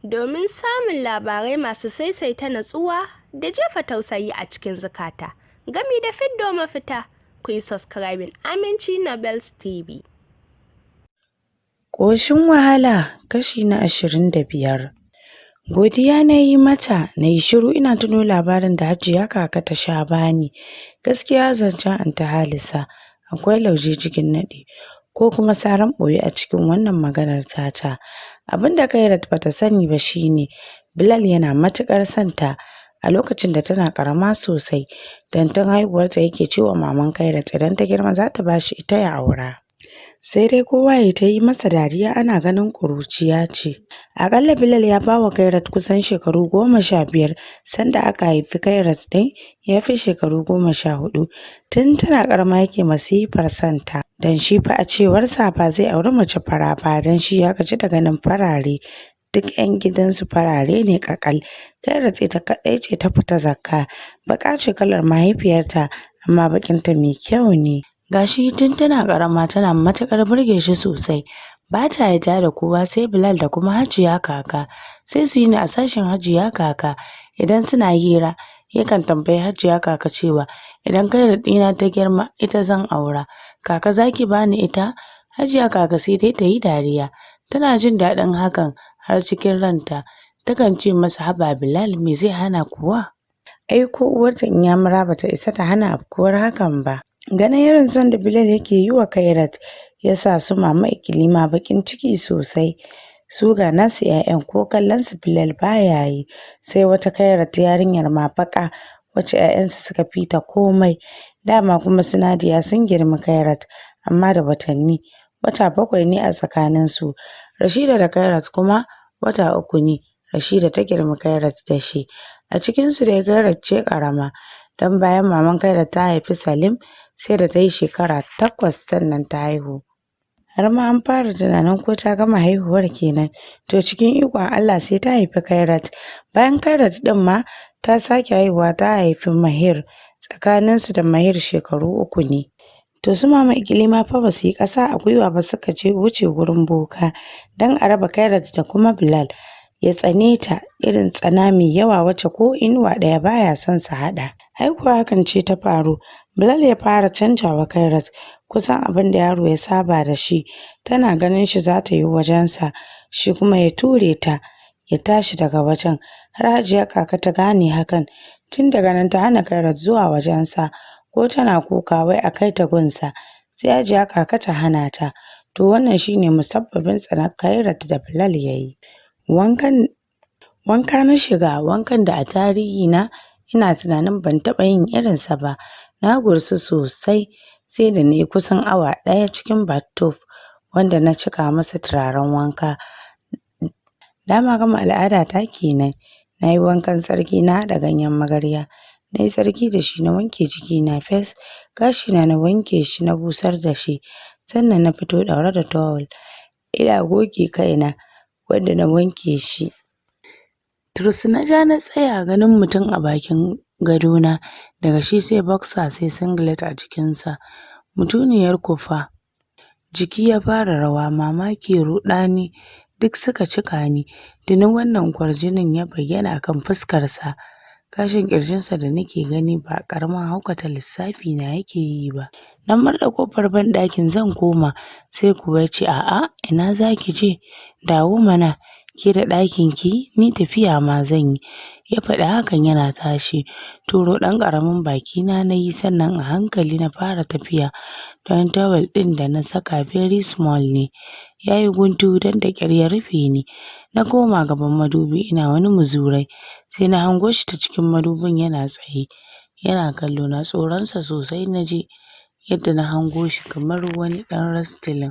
Domin samun labarai masu saisaita natsuwa da jefa tausayi a cikin zukata, gami da fiddo mafita, ku yi subscribing Aminci Novels TV. Ƙoshin wahala, kashi na 25. Godiya na yi mata, na yi shiru ina tuno labarin da Hajiya Kaka ta sha bani. Gaskiya zancen Anty Halisa akwai lauje cikin naɗi, ko kuma saran ɓoye a cikin wannan maganar tata. Abin da Khairat bata sani ba shine Bilal yana matuƙar son ta a lokacin da tana ƙarama sosai, don tun haihuwarta yake cewa maman Khairat idan ta girma za ta bashi ita ya aura. Sai dai kowa ya ta yi masa dariya, ana ganin ƙuruciya ce. Aƙalla Bilal ya ba wa Khairat kusan shekaru 15, sanda aka haifi Khairat ɗin ya fi shekaru 14. Tun tana ƙarama yake masifar son ta, don shi fa a cewarsa ba zai auri mace fara ba, don shi ya gaji da ganin farare. Duk 'yan gidansu farare ne ƙaƙal. Khairat ita kaɗai ce ta fita zakka, baƙa ce kalar mahaifiyarta, amma baƙinta mai kyau ne. Gashi tun tana ƙarama tana matuƙar burge shi sosai. Ba ta yarda da kowa sai Bilal da kuma Hajiya Kaka. Sai su yi ni a sashen Hajiya Kaka. Idan suna hira, yakan tambayi Hajiya Kaka cewa idan Khairat ɗina ta girma ita zan aura. Kaka, za ki bani ita? Hajiya Kaka sai dai ta yi dariya. Tana jin daɗin hakan har cikin ranta. Takan ce masa, haba Bilal, me zai hana kuwa? Ai ko uwarta Inyamura bata isa ta hana afkuwar hakan ba. Ganin irin son da Bilal yake yi wa Khairat ya sa su Mama Ikilima baƙin ciki sosai. Su ga nasu 'ya'yan ko kallon su Bilal baya yi, sai wata Khairat yarinyar ma baƙa, wacce 'ya'yansa suka fita komai. Dama kuma su Nadiya sun girmi Khairat amma da watanni, wata 7 ne a tsakaninsu. Rashida da Khairat kuma wata 3 ne Rashida ta girmi Khairat da shi. A cikinsu dai Khairat ce ƙarama, don bayan maman Khairat ta haifi Salim sai da ta yi shekara 8 sannan ta haihu. Har ma an fara tunanin ko ta gama haihuwar kenan. To cikin ikon Allah sai ta haifi Khairat. Bayan Khairat ɗin ma ta sake haihuwa, ta haifi Mahir. Tsakaninsu da Mahir shekaru 3 ne. To su Mama Ikilima fa ba su yi ƙasa a gwiwa ba, suka je wuce gurin boka don a raba Khairat da kuma Bilal. Ya tsane ta irin tsana mai yawa wacce ko inuwa ɗaya baya son su haɗa. Ai kuwa hakan ce ta faru. Bilal ya fara canjawa Khairat kusan abin da yaro ya saba da shi. Tana ganin shi za ta yi wajensa, shi kuma ya ture ta ya tashi daga wajen. Har Hajiya Kaka ta gane hakan. Tun daga nan ta hana Khairat zuwa wajensa, ko tana kuka wai a kai ta gunsa, sai Hajiya Kaka ta hana ta. To wannan shine musabbabin tsanar Khairat da Bilal ya yi. Wanka na shiga, wankan da a tarihi na ina tunanin ban taɓa yin irinsa ba. Na gursu sosai, sai da na yi kusan awa 1 cikin bathtub wanda na cika masa turaren wanka. Dama gama al'ada ta kenan. Na yi wankan tsarki, na haɗa ganyen magarya, na yi tsarki da shi, na wanke jikina fes, gashina na wanke shi, na busar da shi. Sannan na fito ɗaure da towel, ina goge kaina wanda na wanke shi. Turus na ja na tsaya ganin mutum a bakin gadona, daga shi sai boxer sai singlet a jikinsa. Mutuniyar kufa. Jiki ya fara rawa, mamaki, ruɗani duk suka cika ni. Tuni wannan kwarjinin ya bayyana akan fuskarsa. Gashin ƙirjinsa da nake gani ba ƙaramin haukata lissafi na yake yi ba. Na murɗe ƙofar banɗakin zan koma, sai kuwa ya ce, a'a, ina za ki je? Dawo mana, ke da ɗakin ki, ni tafiya ma zan yi. Ya faɗi hakan yana tashi. Turo ɗan ƙaramin bakina na yi, sannan a hankali na fara tafiya, don towel ɗin da na saka very small ne. Ya yi guntu don da ƙyar ya rufe ni. Na koma gaban madubi ina wani muzurai. Sai na hango shi ta cikin madubin yana tsaye, yana kallo na. Tsoronsa sosai na ji yadda na hango shi kamar wani ɗan wrestling.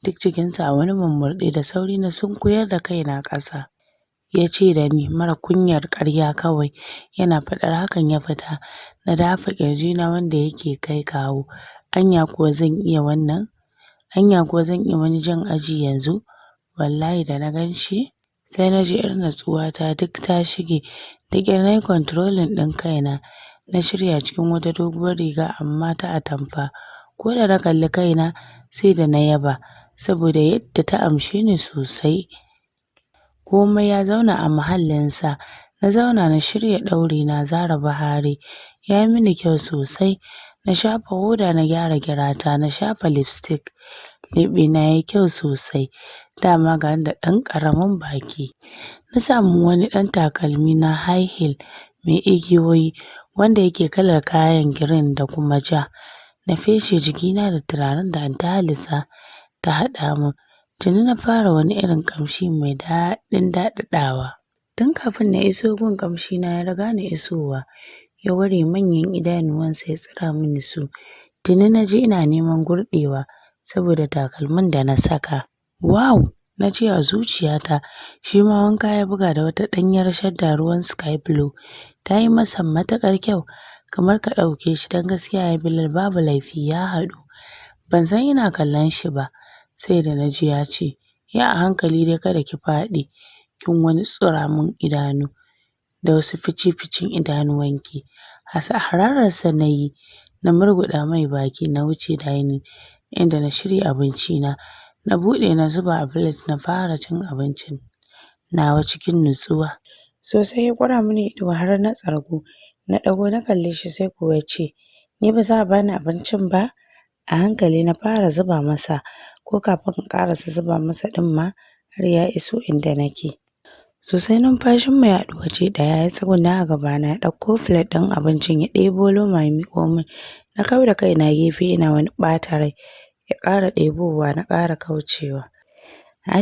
Duk jikinsa a wani mummurɗe, da sauri na sunkuyar da kaina ƙasa. Ya ce da ni, mara kunyar ƙarya kawai. Yana faɗar hakan ya fita. Na dafa ƙirjina wanda yake kai kawo. Anya kuwa zan iya wannan? Anya kuwa zan iya wani jan aji yanzu? Wallahi da na gan shi, sai na ji 'yar natsuwata duk ta shige. Da ƙyar na yi controlling ɗin kaina. Na shirya cikin wata doguwar riga amma ta atamfa. Ko da na kalli kaina sai da na yaba, saboda yadda ta amshe ni sosai. Komai ya zauna a mahallinsa. Na zauna na shirya ɗauri na Zara Buhari. Ya yi mini kyau sosai. Na shafa hoda, na gyara girata, na shafa lipstick. Leɓena ya yi kyau sosai. Dama ga ni da ɗan ƙaramin baki. Na samu wani ɗan takalmi na high heel mai igiyoyi wanda yake kalar kayan green da kuma ja. Na feshe jikina da turaren da Anty Halisa ta haɗa min. Tuni na fara wani irin ƙamshi mai daɗin daɗaɗawa. Tun kafin na iso gun, ƙamshi na ya riga ni isowa. Ya ware manyan idanuwansa ya tsira mini su. Tuni na ji ina neman gurɗewa saboda takalmin da na saka. Wow! Na ce a zuciyata. Shi ma wanka ya buga da wata ɗanyar shadda ruwan sky blue. Ta yi masa matuƙar kyau, kamar ka ɗauke shi, don gaskiya ya Bilal babu laifi ya haɗu. Ban san ina kallon shi ba, sai da na ji ya ce, "Ya a hankali dai, kada ki faɗi, kin wani tsura min idanu da wasu fici-ficin idanuwanki." Hararsa na yi, na murguɗa mai baki, na wuce dining inda na shirya abinci na. Na buɗe, na zuba a plate, na fara cin abincin nawa cikin nutsuwa. Sosai ya ƙura mini ido har na tsargu. Na ɗago na kalle shi, sai kuwa ya ce, "Ni ba za a bani abincin ba?" A hankali na fara zuba masa, ko kafin in ƙarasa zuba masa ɗin ma har ya iso inda nake. Sosai numfashin mu ya haɗu waje ɗaya. Ya tsuguna a gabana, ya ɗauko plate ɗin abincin, ya ɗebo loma ya miƙo min. Na kau da kaina gefe ina wani ɓata rai. Ya ƙara ɗebowa, na ƙara kaucewa.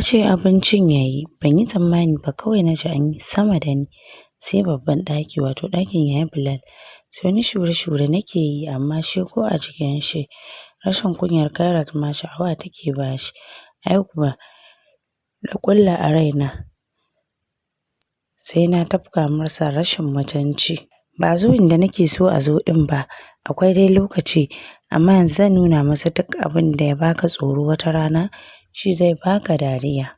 Ce abincin ya yi, ban yi tsammani ba, kawai na ji an yi sama da ni sai babban ɗaki, wato ɗakin Yaya Bilal. Sai wani shure-shure nake yi, amma shi ko a jikin shi. Rashin kunyar Kairat ma sha'awa take ba shi. Ai kuwa na ƙulla a raina sai na tafka masa rashin mutunci. Ba a zo inda nake so a zo ɗin ba, akwai dai lokaci, amma yanzu zan nuna masa duk abin da ya baka tsoro wata rana shi zai baka dariya.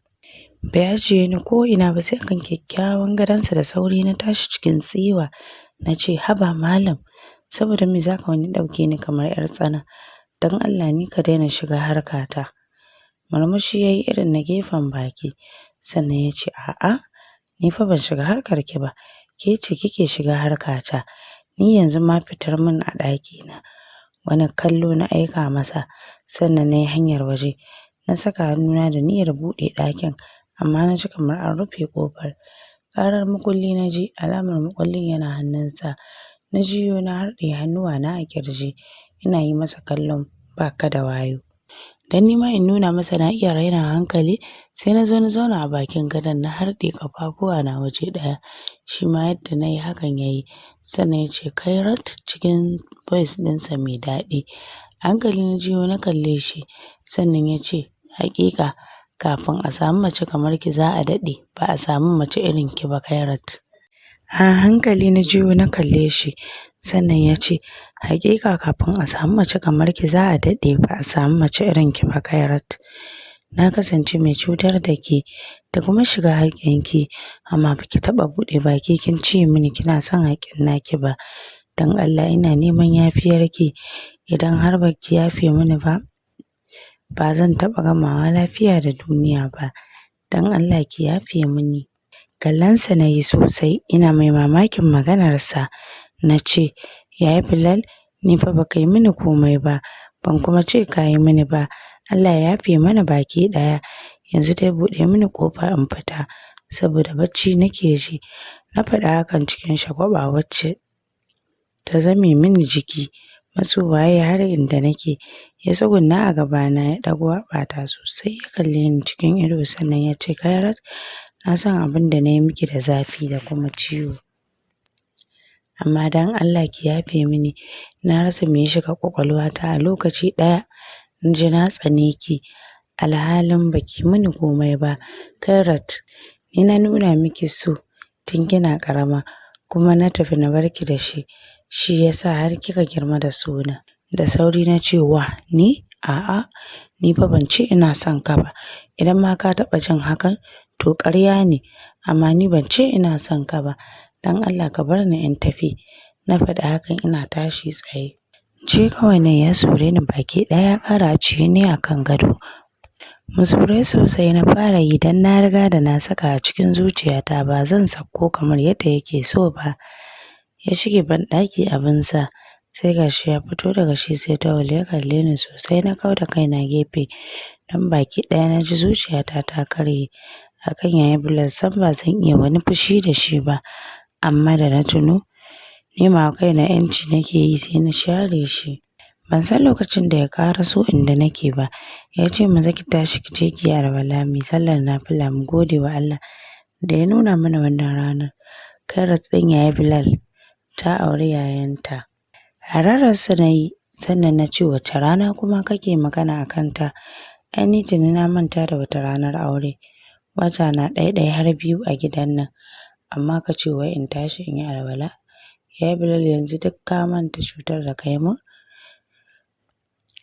Bai ajiye ni ko ina ba sai akan kyakkyawan gadonsa. Da sauri na tashi cikin tsiwa, na ce, "Haba malam, saboda me zaka wani ɗauke ni kamar 'yar tsana? Don Allah ni ka daina shiga harkata." Murmushi ya yi irin na gefen baki, sannan ya ce, "A'a, ni fa ban shiga harkar ki ba, ke ce kike shiga harkata. Ni yanzu ma fitar min a ɗakina." Wani kallo na aika masa, sannan na yi hanyar waje. Na saka hannuna da niyyar buɗe ɗakin, amma na ji kamar an rufe ƙofar. Ƙarar mukulli na ji, alamar mukullin yana hannunsa. Na juyo, na harɗe hannuwana a ƙirji, ina yi masa kallon baka da wayo. Dan nima in nuna masa na iya rainin hankali, sai na zo na zauna a bakin gadon, na harɗe ƙafafuwana waje ɗaya. Shi ma yadda na yi hakan ya yi, sannan ya ce, "Kairat," cikin voice ɗinsa mai daɗi. A hankali na juyo na kalle shi, sannan ya ce, "Haƙiƙa kafin a samu mace kamar ki za a daɗe ba a samu mace irin ki ba, Kairat." A hankali na juyo na kalle shi, sannan ya ce, "Haƙiƙa kafin a samu mace kamar ki za a daɗe ba a samu mace irin ki ba, Kairat. Na kasance mai cutar da ke da kuma shiga haƙƙinki, amma baki taɓa buɗe baki kin ce mini kina son haƙƙin naki ba. Don Allah ina neman yafiyarki. Idan har baki yafe mini ba, ba zan taɓa gamawa lafiya da duniya ba. Don Allah ki yafe mini." Kallonsa na yi sosai, ina mai mamakin maganarsa. Na ce, "Yaya Bilal, ni fa baka yi mini komai ba, ban kuma ce ka yi mini ba. Allah ya yafe mana baki ɗaya. Yanzu dai buɗe mini ƙofa in fita, saboda bacci nake ji." Na faɗa hakan cikin shagwaɓa wacce ta zame mini jiki. Matsowa ya har inda nake, ya tsugunna a gabana, ya ɗago haɓata sosai, ya kalle ni cikin ido, sannan ya ce, "Kairat, na san abin da na yi miki da zafi da kuma ciwo, amma don Allah ki yafe mini. Na rasa me ya shiga ƙwaƙwalwata, a lokaci ɗaya na ji na tsane ki, alhalin baki mini komai ba. Kairat, ni na nuna miki so tun kina ƙarama, kuma na tafi na barki da shi, shi yasa har kika girma da sona." Da sauri na ce, "Wa, ni? A'a, ni fa ban ce ina son ka ba. Idan ma ka taɓa jin hakan, to ƙarya ne, amma ni ban ce ina son ka ba. Don Allah ka bar ni in tafi." Na faɗi hakan ina tashi tsaye. Ji kawai nan ya sure ni baki ɗaya, ya ƙara ajiye ni a kan gado. Muzurai sosai na fara yi don na riga da na saka a cikin zuciyata ba zan sauko kamar yadda yake so ba. Ya shige banɗaki abinsa, sai gashi ya fito daga shi sai tawul, ya kalle ni sosai, na kau da kaina gefe don baki ɗaya na ji zuciyata ta karye. Akan Yaya Bilal sam ba zan iya wani fushi da shi ba, amma da na tuno nema wa kaina ƴanci nake yi sai na share shi. Ban san lokacin da ya ƙaraso inda nake ba. Ya ce maza ki tashi ki je ki yi alwala mu yi sallar nafila mu gode wa Allah da ya nuna mana wannan ranar. Khairat ɗin Yaya Bilal ta auri yayanta. Hararsa na yi sannan na ce wace rana kuma kake magana a kanta? Ai ni tuni na manta da wata ranar aure. Wata na ɗai-ɗai har 2 a gidan nan, amma ka ce wai in tashi in yi alwala? Yaya Bilal yanzu duk ka manta cutar da kai min?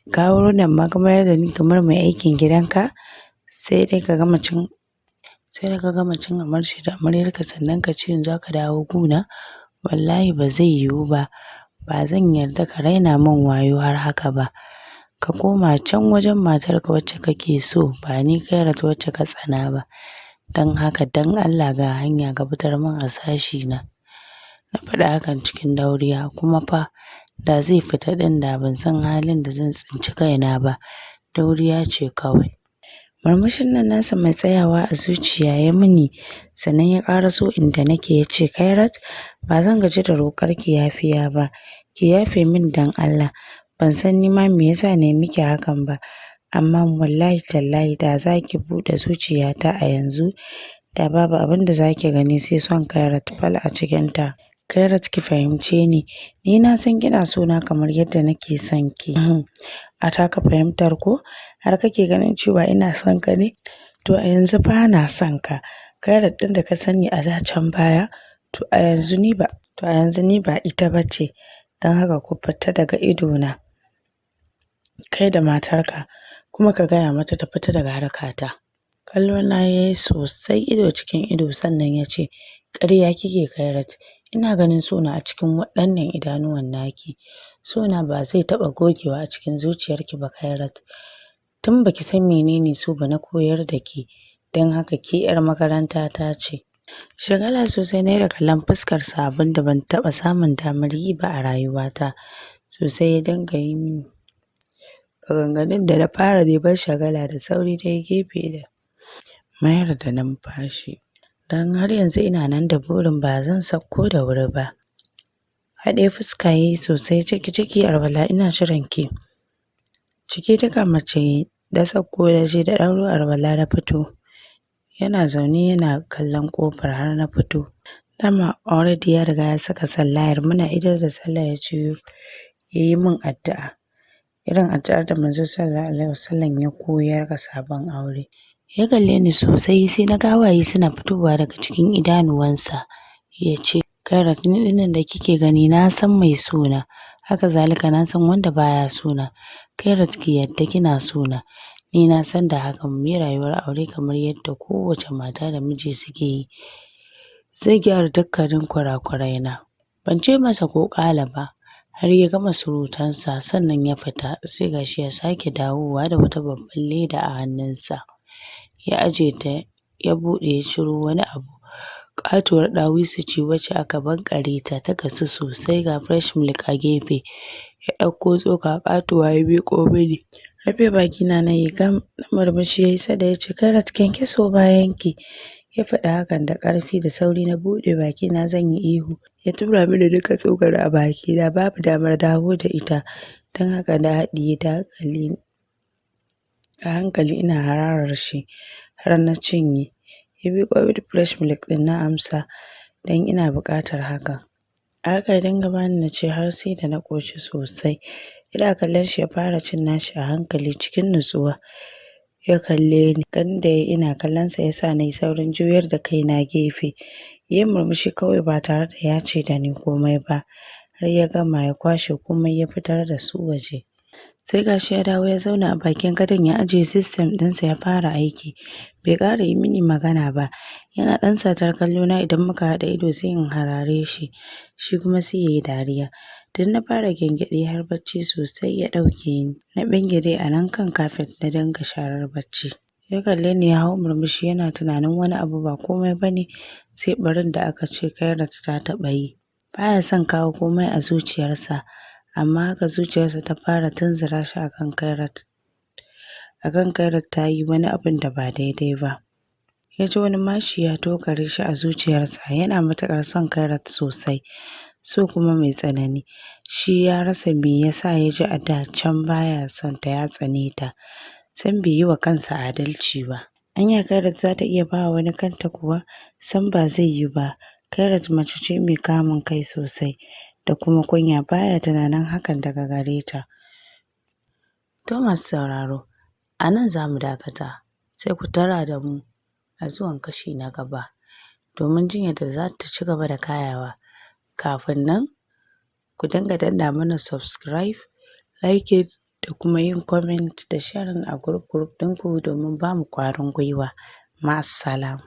Ka wuro nan ma ka mayar da ni kamar mai aikin gidanka? Sai dai ka gama cin sai da ka gama cin amarci da amaryarka sannan ka ce za ka dawo guna? Wallahi ba zai yiwu ba. Ba zan yarda ka raina min wayo har haka ba. Ka koma can wajen matarka wacce kake so, ba ni Khairat wacce ka tsana ba. Don haka don Allah ga hanya ka fitar min a sashina. Na faɗi hakan cikin dauriya, kuma fa da zai fita ɗin da ban san halin da zan tsinci kaina ba. Dauriya ce kawai. Murmushin nan nasa mai tsayawa a zuciya ya mini, sannan ya ƙaraso inda nake ya ce Khairat, ba zan gaji da roƙar ki yafiya ba. Ki yafe min don Allah. Ban san ni ma me yasa na yi miki hakan ba, amma wallahi tallahi da za ki buɗe zuciyata a yanzu da babu abin da za ki gani sai son Khairat fal a cikinta. Khairat ki fahimce ni, ni na san kina so na kamar yadda nake son ki. A taka fahimtar ko har kake ganin cewa ina son ka ne? To a yanzu ba na son ka. Khairat ɗin da ka sani a da can baya, to a yanzu ni ba to a yanzu ni ba ita ba ce. Don haka ku fita daga idona, kai da matarka, kuma ka gaya mata ta fita daga harkata. Kallo na yayi sosai ido cikin ido sannan ya ce ƙarya kike Khairat, ina ganin sona a cikin waɗannan idanuwan naki. Sona ba zai taɓa gogewa a cikin zuciyarki ba Khairat. Tun baki san menene so ba na koyar da ke, don haka ke 'yar makaranta ta ce. Shagala sosai na yi da kallon fuskarsa, abin da ban taɓa samun damar yi ba a rayuwata. Sosai ya dinga yi mini maganganun da na fara neman shagala da sauri na yi gefe da mayar da numfashi. Don har yanzu ina nan da burin ba zan sauko da wuri ba. Haɗe fuska yayi sosai, ciki ciki alwala ina jiran ki. Ciki duka mace da sauko na je da ɗauro alwala na fito. Yana zaune yana kallon ƙofar har na fito. Dama already ya riga ya saka sallayar, muna idar da sallah ya juyo ya yi min addu'a. Irin addu'ar da Manzo Sallallahu Alaihi Wasallam ya koyar ga sabon aure. Ya kalle ni sosai sai na ga hawaye suna fitowa daga cikin idanuwansa. Ya ce, Khairat, ni ɗinnan da kike gani na san mai sona. Haka zalika na san wanda baya sona. Khairat ki yadda kina sona. Ni na san da hakan, mu yi rayuwar aure kamar yadda kowace mata da miji suke yi. Zai gyara dukkanin kurakurai na. Ban ce masa ko ƙala ba. Har ya gama surutansa sannan ya fita, sai gashi ya sake dawowa da wata babban leda a hannunsa. Ya aje ta, ya buɗe ya ciro wani abu. Ƙatuwar ɗawisu ce wacce aka banƙare ta, ta gasu sosai, ga fresh milk a gefe. Ya ɗauko tsoka ƙatuwa ya miƙo mini. Rufe bakina na yi gam, na murmushi ya yi sada ya ce Khairat kyankyaso bayan ki. Ya faɗi hakan da ƙarfi, da sauri na buɗe bakina zan yi ihu. Ya tura mini duka tsokar a bakina, babu damar dawo da ita. Don haka na haɗiye ta hankali a hankali ina hararar shi har na cinye. Ya miƙo mini fresh milk ɗin na amsa don ina buƙatar hakan. A haka ya dinga bani na ci har sai da na ƙoshi sosai. Ina kallon shi ya fara cin nashi a hankali cikin nutsuwa. Ya kalle ni, ganin da yayi ina kallon sa yasa nayi saurin juyar da kaina gefe. Yayi murmushi kawai ba tare da ya ce da ni komai ba. Har ya gama ya kwashe komai ya fitar da su waje. Sai gashi ya dawo ya zauna a bakin gadon ya ajiye system ɗinsa ya fara aiki. Bai ƙara yi mini magana ba. Yana ɗan satar kallo na, idan muka haɗa ido sai in harare shi, shi kuma sai yayi dariya. Tun na fara gyangyaɗi har bacci sosai ya ɗauke ni. Na ɓingire a nan kan kafet na dinga sharar bacci. Ya kalle ni ya hau murmushi yana tunanin wani abu ba komai bane sai ɓarin da aka ce Khairat ta taɓa yi. Baya son kawo komai a zuciyarsa, amma haka zuciyarsa ta fara tunzura shi akan Khairat. Akan Khairat ta yi wani abun da ba daidai ba. Ya ji wani mashi ya tokare shi a zuciyarsa, yana matuƙar son Khairat sosai, so kuma mai tsanani. Shi ya rasa me yasa ya ji a da can baya son ta, ya tsane ta. Sam bai yi wa kansa adalci ba. Anya Khairat za ta iya ba wani kanta kuwa? Sam ba zai yi ba. Khairat mace ce mai kamun kai sosai da kuma kunya, baya tunanin hakan daga gare ta. To masu sauraro, a nan za mu dakata, sai ku tara da mu a zuwan kashi na gaba domin jin yadda za ta ci gaba da kayawa. Kafin nan, ku dinga danna mana subscribe, liking da kuma yin comment da sharing a group group ɗinku domin ba mu ƙwarin gwiwa. Ma'assalam.